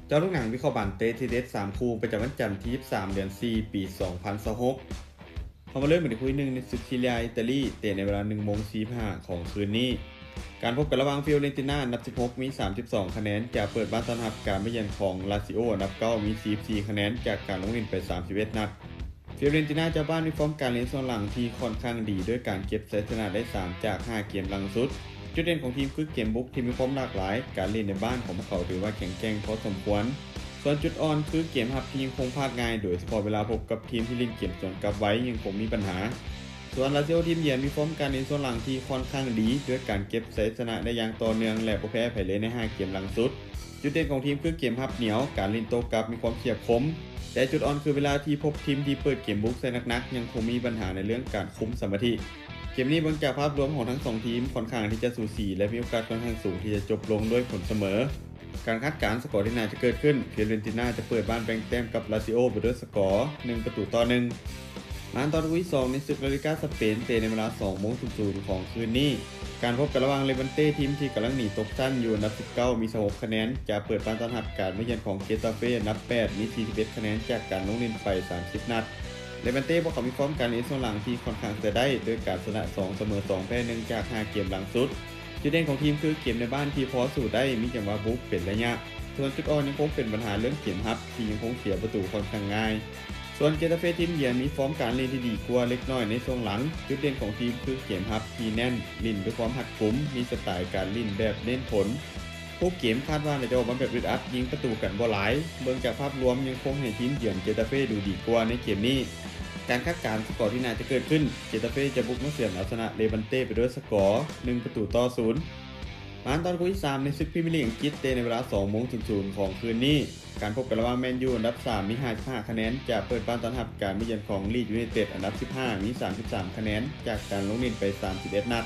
ເຈາະລູກໜັງ ວິເຄາະບານເຕະທີເດັດສາມຄູ່ ປະຈຳວັນຈັນທີຊາວສາມ ເດືອນສີ່ ປີສອງພັນຊາວຫົກ. ເຮົາມາເລີ່ມກັນທີ່ຄູ່ທີໜຶ່ງ ໃນສຶກຊີເຣຍ ອີຕາລີ ເຕະໃນເວລາໜຶ່ງໂມງສີ່ສິບຫ້າຂອງຄືນນີ້. ການພົບກັນລະຫວ່າງຟີໂອເຣນຕິນາ ອັນດັບສິບຫົກ ມີສາມສິບສອງຄະແນນ ຈະເປີດບ້ານຕ້ອນຮັບການມາເຢືອນຂອງລາຊິໂອ ອັນດັບເກົ້າ ມີສີ່ສິບສີ່ຄະແນນ ຈາກການລົງຫຼິ້ນໄປສາມສິບເອັດນັດ. ຟີໂອເຣນຕິນາເຈົ້າບ້ານມີຟອມການຫຼິ້ນຊ່ວງຫຼັງທີ່ຄ່ອນຂ້າງດີ ດ້ວຍການເກັບໄຊຊະນະໄດ້ສາມຈາກຫ້າເກມຫຼັງສຸດ. ຈຸດເດັ່ນຂອງທີມຄືເກມບຸກທີ່ມີຄວາມຫຼາກຫຼາຍ, ການຫຼິ້ນໃນບ້ານຂອງພວກເຂົາຖືວ່າແຂງແກ່ງພໍສົມຄວນ. ສ່ວນຈຸດອ່ອນຄືເກມຮັບທີ່ຍັງຄົງພາດງ່າຍ, ໂດຍສະເພາະເວລາພົບກັບທີມທີ່ຫຼິ້ນເກມສວນກັບໄວຍັງຄົງມີບັນຫາ. ສ່ວນລາຊິໂອທີມເຢືອນມີຟອມການຫຼິ້ນຊ່ວງຫຼັງທີ່ຄ່ອນຂ້າງດີ ດ້ວຍການເກັບໄຊຊະນະໄດ້ຢ່າງຕໍ່ເນື່ອງ ແລະ ບໍ່ແພ້ໃຜເລີຍໃນຫ້າເກມຫຼັງສຸດ. ຈຸດເດັ່ນຂອງທີມຄືເກມຮັບໜຽວ, ການຫຼິ້ນໂຕ້ກັບມີຄວາມສຽບຄົມ, ແຕ່ຈຸດອ່ອນຄືເວລາທີ່ພົບທີມທີ່ເປີດເກມບຸກໃສ່ໜັກໆ ຍັງຄົງມີບັນຫາໃນເລື່ອງການຄຸມສະມາທິ. ເກມນີ້ເບິ່ງຈາກພາບລວມຂອງທັງສອງທີມ ຄ່ອນຂ້າງທີ່ຈະສູສີ ແລະ ມີໂອກາດຄ່ອນຂ້າງສູງທີ່ຈະຈົບລົງດ້ວຍຜົນສະເໝີ. ການຄາດການສະກໍທີ່ໜ້າຈະເກີດຂຶ້ນ, ຟີໂອເຣນຕິນາຈະເປີດບ້ານແບ່ງແຕ້ມກັບລາຊິໂອໄປດ້ວຍສະກໍ ໜຶ່ງປະຕູຕໍ່ໜຶ່ງ. ມາຕໍ່ຄູ່ທີສອງ ໃນສຶກລາລິກາສະເປນ ເຕະໃນເວລາສອງໂມງສູນສູນຂອງຄືນນີ້. ການພົບກັນລະຫວ່າງເລວັນເຕ ທີມທີ່ກຳລັງໜີຕົກຊັ້ນຢູ່ອັນດັບສິບເກົ້າ ມີຊາວຫົກຄະແນນ ຈະເປີດບ້ານຕ້ອນຮັບການມາເຢືອນຂອງເກຕາເຟ ອັນດັບແປດ ມີສີ່ສິບເອັດຄະແນນ ຈາກການລົງຫຼິ້ນໄປສາມສິບນັດ. ເລວັນເຕພວກເຂົາມີຟອມການຫຼິ້ນຊ່ວງຫຼັງທີ່ຄ່ອນຂ້າງໃຊ້ໄດ້ ດ້ວຍການຊະນະສອງ ສະເໝີສອງ ແພ້ໜຶ່ງຈາກຫ້າເກມຫຼັງສຸດ. ຈຸດເດັ່ນຂອງທີມຄືເກມໃນບ້ານທີ່ພໍສູ້ໄດ້ ມີຈັງຫວະບຸກເປັນໄລຍະ. ສ່ວນຈຸດອ່ອນຍັງຄົງເປັນບັນຫາເລື່ອງເກມຮັບທີ່ຍັງຄົງເສຍປະຕູຄ່ອນຂ້າງງ່າຍ. ສ່ວນເກຕາເຟທີມເຢືອນມີຟອມການຫຼິ້ນທີ່ດີກວ່າເລັກນ້ອຍໃນຊ່ວງຫຼັງ. ຈຸດເດັ່ນຂອງທີມຄືເກມຮັບທີ່ແໜ້ນ, ຫຼິ້ນດ້ວຍຄວາມຮັດກຸມ, ມີສະໄຕລ໌ການຫຼິ້ນແບບເນັ້ນຜົນ. ຮູບເກມຄາດວ່າໜ້າຈະອອກມາແບບອຶດອັດ, ຍິງປະຕູກັນບໍ່ຫຼາຍ. ເບິ່ງຈາກພາບລວມຍັງຄົງໃຫ້ທີມເຢືອນເກຕາເຟດູດີກວ່າໃນເກມນີ້. ການຄາດການສະກໍທີ່ໜ້າຈະເກີດຂຶ້ນ, ເກຕາເຟຈະບຸກມາເສຍນເອົາຊະນະເລວັນເຕໄປດ້ວຍສະກໍ ໜຶ່ງປະຕູຕໍ່ສູນ. ມາຕໍ່ຄູ່ທີສາມ ໃນສຶກພຣີເມຍລີກອັງກິດ ເຕະໃນເວລາສອງໂມງສູນສູນຂອງຄືນນີ້. ການພົບກັນລະຫວ່າງແມນຢູ ອັນດັບສາມ ມີຫ້າສິບຫ້າຄະແນນ ຈະເປີດບ້ານຕ້ອນຮັບການມາເຢືອນຂອງລີດຢູໄນເຕັດ ອັນດັບສິບຫ້າ ມີສາມສິບສາມຄະແນນ ຈາກການລົງຫຼິ້ນໄປສາມສິບເອັດນັດ.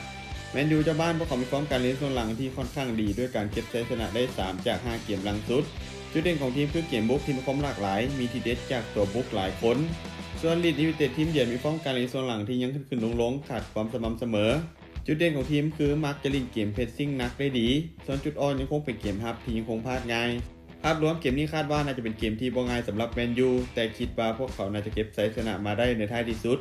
ແມນຢູເຈົ້າບ້ານພວກເຂົາມີຟອມການຫຼິ້ນຊ່ວງຫຼັງທີ່ຄ່ອນຂ້າງດີ ດ້ວຍການເກັບໄຊຊະນະໄດ້ສາມຈາກຫ້າເກມຫຼັງສຸດ. ຈຸດເດັ່ນຂອງທີມຄືເກມບຸກທີ່ມີຄວາມຫຼາກຫຼາຍ, ມີທີເດັດຈາກຕົວບຸກຫຼາຍຄົນ. ສ່ວນລີດຢູໄນເຕັດທີມເຢືອນມີຟອມການຫຼິ້ນຊ່ວງຫຼັງທີ່ຍັງຂຶ້ນໆລົງໆ, ຂາດຄວາມສະໝ່ຳສະເໝີ. ຈຸດເດັ່ນຂອງທີມຄືມັກຈະຫຼິ້ນເກມເພຣດຊິງໜັກໄດ້ດີ, ສ່ວນຈຸດອ່ອນຍັງຄົງເປັນເກມຮັບທີ່ຍັງຄົງພາດງ່າຍ. ພາບລວມເກມນີ້ຄາດວ່າໜ້າຈະເປັນເກມທີ່ບໍ່ງ່າຍສຳລັບແມນຢູ, ແຕ່ຄິດວ່າພວກເຂົາໜ້າຈະເກັບໄຊຊະນະມາໄດ້ໃນທ້າຍທີ່ສຸດ.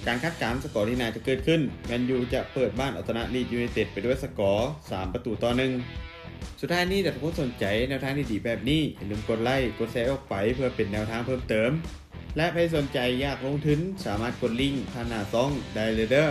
ການຄາດການສະກໍທີ່ໜ້າຈະເກີດຂຶ້ນ, ແມນຢູຈະເປີດບ້ານເອົາຊະນະລີດຢູໄນເຕັດໄປດ້ວຍສະກໍ ສາມປະຕູຕໍ່ໜຶ່ງ. ສຸດທ້າຍນີ້ ຖ້າທຸກຄົນສົນໃຈແນວທາງດີໆແບບນີ້, ຢ່າລືມກົດໄລ, ກົດແຊອອກໄປເພື່ອເປັນແນວທາງເພີ່ມເຕີມ. ແລະ ໃຜສົນໃຈຢາກລົງທຶນ, ສາມາດກົດລິ້ງຜ່ານໜ້າຊ່ອງໄດ້ເລີຍເດີ້.